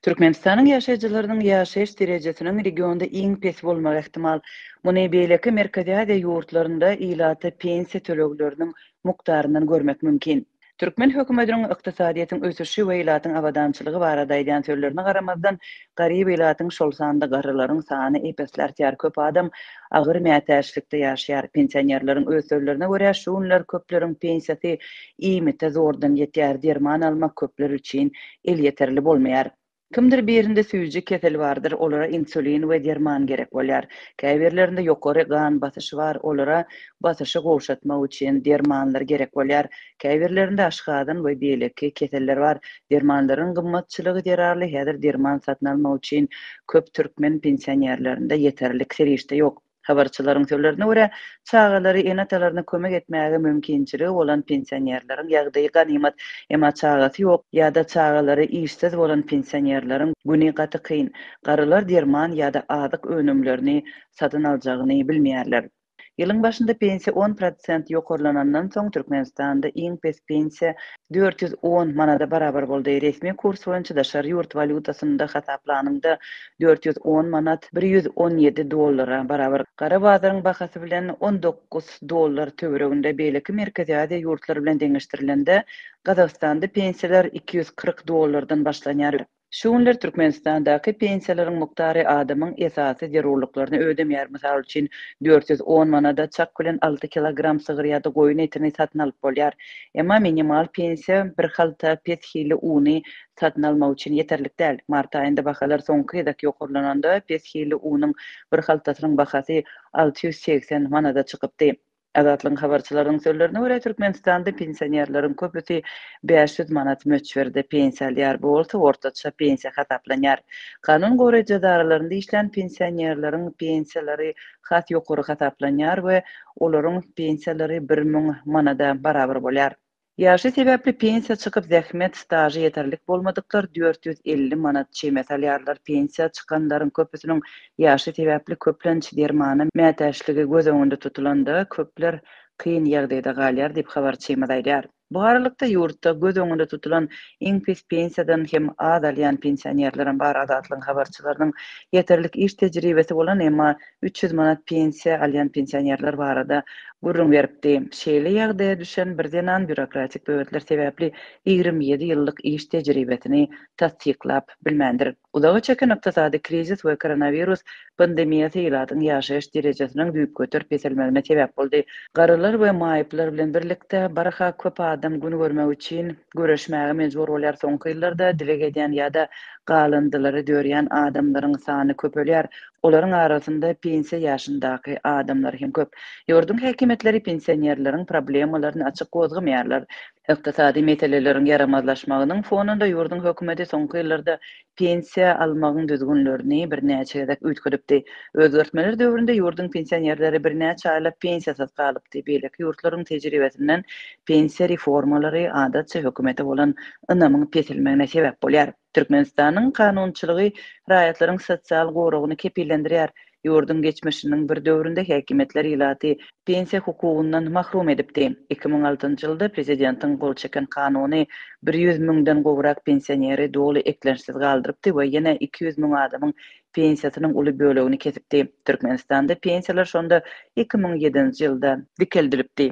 Türkmenistanyň ýaşaýjylarynyň ýaşaýyş derejesiniň regionda iň pes bolmagy ähtimal. Muny beýleki Merkezi Aziýa ýurtlarynda ilata pensiýa tölegleriniň mukdaryndan görmek mümkin. Türkmen hökümetiniň ykdysadyýetiň ösüşi we ilatyň abadançylygy barada aýdýan sözlerine garamazdan, garyp ilatyň, şol sanda garrylaryň sany ep-esli artýar, köp adam agyr mätäçlikde ýaşaýar. Pensionerleriň öz sözlerine görä, şu günler köpleriň pensiýasy iýmite zordan ýetýär, derman almak köpler üçin elýeterli bolmaýar. Kimdir birinde süýji kesel bardyr, olara insulin we derman gerek bolýar. Käbirlerinde ýokary gan basyşy bar, olara basyşy gowşatmak üçin dermanlar gerek bolýar. Käbirlerinde aşgazan we beýleki keseller bar. Dermanlaryň gymmatçylygy zerarly häzir derman satyn almak üçin köp türkmen pensionerlerinde ýeterlik serişde ýok. Habarçylaryň sözlerine görä, çagalary ene-atalaryna kömek etmäge mümkinçiligi bolan pensionerleriň ýagdaýy ganymat, emma çagasy ýok ýa-da çagalary işsiz bolan pensionerleriň güni gaty kyn. Garrylar derman ýa-da azyk önümlerini satyn aljagyny bilmeýärler. Ýylyň başynda pensiýa on prosent ýokarlanandan soň, Türkmenistanda iň pes pensiýa 410 manada barabar boldy. Resmi kurs boýunça daşary ýurt walýutasynda hasaplanyňda 410 manat 117 dollara barabar. Gara bazaryň bahasy bilen 19 dollar töwereginde. Beýleki Merkezi Aziýa ýurtlary bilen deňeşdirilende, Gazagystanda pensiýalar 240 dollardan başlanýar. Şu günler Türkmenistandaky pensiýalaryň mukdary adamyň esasy zerurlyklaryny ödemeýär. Mysal üçin, 410 manada çak bilen alty kilogram sygyr ýa-da goýun etini satyn alyp bolýar. Emma minimal pensiýa bir halta pes hilli uny satyn almak üçin ýeterlik däl. Mart aýynda bahalar soňky gezek ýokarlananda, pes hilli unuň bir haltasynyň bahasy 680 manada çykypdy. Azatlygyň habarçylarynyň sözlerine görä, Türkmenistanda pensionerleriň köpüsi 500 manat möçberde pensiýa alýar, bu bolsa ortaça pensiýa hasaplanýar. Kanun goraýjy edaralarynda işlän pensionerleriň pensiýalary has ýokary hasaplanýar we olaryň pensiýalary 1000 manada barabar bolýar. Ýaşy sebäpli pensiýa çykyp zähmet stažy ýeterlik bolmadyklar 450 manat çemesi alýarlar. Pensiýa çykanlaryň köpüsiniň ýaşy sebäpli köplenç dermana mätäçligi göz öňünde tutulanda köpler kyn ýagdaýda galýar diýip habarçymyz aýdýar. Bu aralykda ýurtda göz öňünde tutulan iň pes pensiýadan hem az alýan pensionerlerem bar. Azatlygyň habarçylarynyň ýeterlik iş tejribesi bolan emma 300 manat pensiýa alýan pensionerler barada gürrüň beripdi. Şeýle ýagdaýa düşen bir zenan býurokratik böwetler sebäpli 27 ýyllyk iş tejribesini tassyklap bilmändir. Uzaga çeken ykdysady krizis we koronawirus pandemiýasy ilatyň ýaşaýyş derejesiniň düýpgöter peselmegine sebäp boldy. Garrylar we maýyplar bilen birlikde, barha köp adam gün görmek üçin göreşmäge mejbur bolýar. Soňky ýyllarda dileg edýän ýa-da galyndylary dörýän adamlaryň sany köpelýär. Olaryň arasynda pensiýa ýaşyndaky adamlar hem köp. Ýurduň häkimiýetleri pensionerleriň problemalaryny açyk gozgamaýarlar. Ykdysady meseleleriň ýaramazlaşmagynyň fonunda ýurduň hökümeti soňky ýyllarda pensiýa almagyň düzgünlerini birnäçe gezek üýtgedipdi. Özgertmeler döwründe ýurduň pensionerleri birnäçe aýlap pensiýasyz galypdy. Beýleki ýurtlaryň tejribesinden pensiýa reformalary adatça hökümete bolan ynamyň peselmegine sebäp bolýar. Türkmenistanyň kanunçylygy raýatlaryň sosial goragyny kepillendirýär. Ýurduň geçmişiniň bir döwründe häkimiýetler ilaty pensiýa hukugyndan mahrum edipdi. 2006-njy ýylda prezidentiň gol çeken kanuny 100 müňden gowrak pensioneri doly eklençsiz galdyrypdy we ýene 200 müň adamyň pensiýasynyň uly bölegini kesipdi. Türkmenistanda pensiýalar şonda 2007-nji ýylda dikeldilipdi.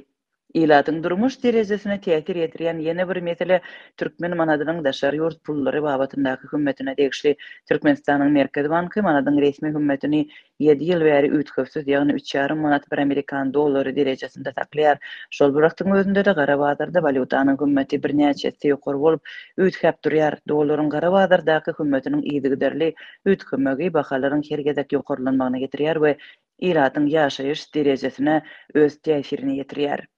Ilatyň durmuş derejesine täsir ýetirýän ýene bir mesele türkmen manadynyň daşary ýurt pullary babatyndaky hümmetine degişli. Türkmenistanyň Merkezi banky manadyň resmi hümmetini ýedi ýyl bäri üýtgewsiz, ýagny üç ýarym manat bir amerikan dollary derejesinde saklaýar. Şol bir wagtyň özünde-de gara bazarda walýutanyň hümmeti birnäçe esse ýokary bolup, üýtgäp durýar. Dollaryň gara bazardaky hümmetiniň yzygiderli üýtgemegi bahalaryň her gezek ýokarlanmagyna getirýär we ilatyň ýaşaýyş derejesine öz täsirini ýetirýär.